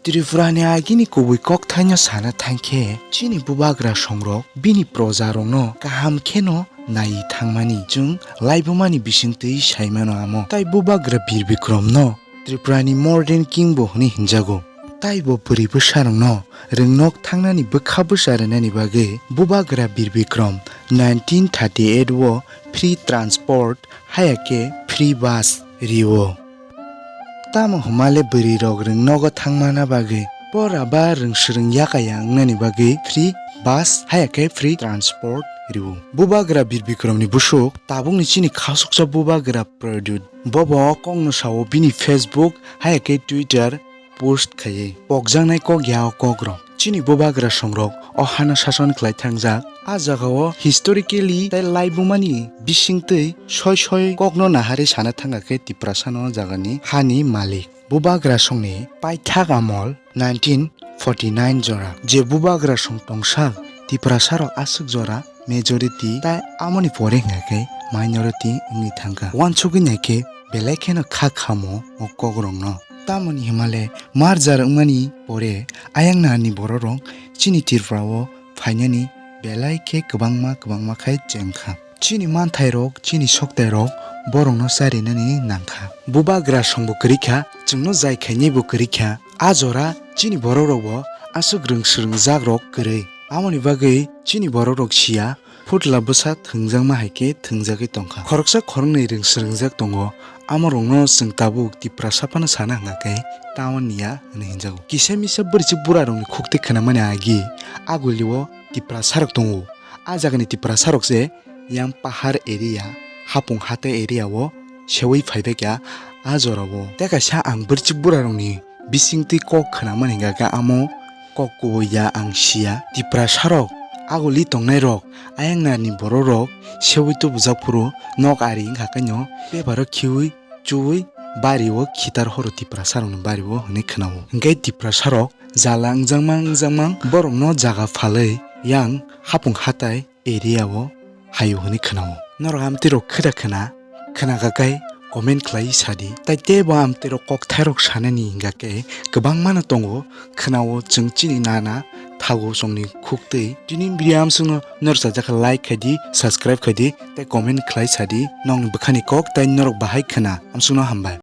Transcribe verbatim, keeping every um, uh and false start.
Tripura ni agini kubui kokthaino sana thangkhe, chini bubagra songrok bini proja rokno kaham kheno naiwi thangmani chwng laibumani bisingtwi saimano amo. Tai bubagra Bir Bikrom no Tripura ni modern king bo hwnwi hinjago. Tai bo bwrwi bwsa rokno rwngnok thangnani bwkha bwsa rwnani bagwi bubagra Bir Bikrom nineteen thirty eight o free transport haya khe free bus rio. Tamo hwnmale bwrwi rok rwngnogo thangmana bagwi pora ba rwngswrwng yakaya wngnani bagwi free bus haya khe free transport rio. Bubagra Bir Bikrom ni busuk tabukni chini khasuksa bubagra Pradyut. Bobo o kokno sao bini Facebook haya khe Twitter post khaiwi pokjaknai kok ya o kokrok. Chini bubagra songrok o hano sason khlai thangjak. A jagao historically tai laibumani bisingtwi soi soi kokno naharwi sana thangkha khe Tiprasano jagani hani malik. Bubagra songni paithak amol nineteen forty nine jora je bubagra song tongsak Tiprasarok aswk jora majority tai amoni pore hwnkha khe minority wngwi thangkha. Wansugwi naikhe belai kheno kha khamo o kokrokno. Tamoni hwnmale merger wngmani pore ayang naharni bororok chini Tripura o phainani belai khe kwbangma kwbangma khai chengkha. Chini manthairok, chini soktairok borokno charinani nangkha. Bubagra songbo kwrwikha, chwngno jai khainaibo kwrwikha. A jora chini borokrokbo aswk rwngswrwngjakrok kwrwi. Amoni bagwi chini borokrok siya, phutla bwsa thwngjakma hai khe thwngjagwi tongkha. Khoroksa khoroknwi rwngswrwngjak tongo, amorokno chwng tabuk Tiprasa phano sana hwnkha khe taon niya hwnwi hinjago. Kisa misa bwrwichwk burarokni khuktwi khwnamani agi agulio Tiprasarok tongo. A jagani Tiprasarok se yang pahar area, hapung hatai area o seui phaibaikha a jorao. Tei kaisa ang bwrwichwk burarokni bisingtwi kok khwnamani hwnkha khe amo kok kubui ya ang siya. Tiprasarok aguli tongnairok ayang naharni bororok seui tubujak phuru nok ari wngkha khe no peparo khiui chuui bario khitar horo Tiprasarokni bario hwnwi khwnao. Hwnkhe Tiprasarok jala wngjakma wngjakma borokno jaga phalwi yang hapung hatai area o haio hwnwi khwnao. Norok amtwirok khwda khwna khwnakha khe comment khlai sadi. Tai teibo amtwirok kokthairok sanani hwnkha khe kwbangmano tongo, khwnao chwng chini nana thago chwngni khuktwi. Tini video amsukno norok chajak khe like khaidi, subscribe khaidi tei comment khlai sadi. Nokni bwkhani kok tai norok bahai khwna. Amsukno hambai.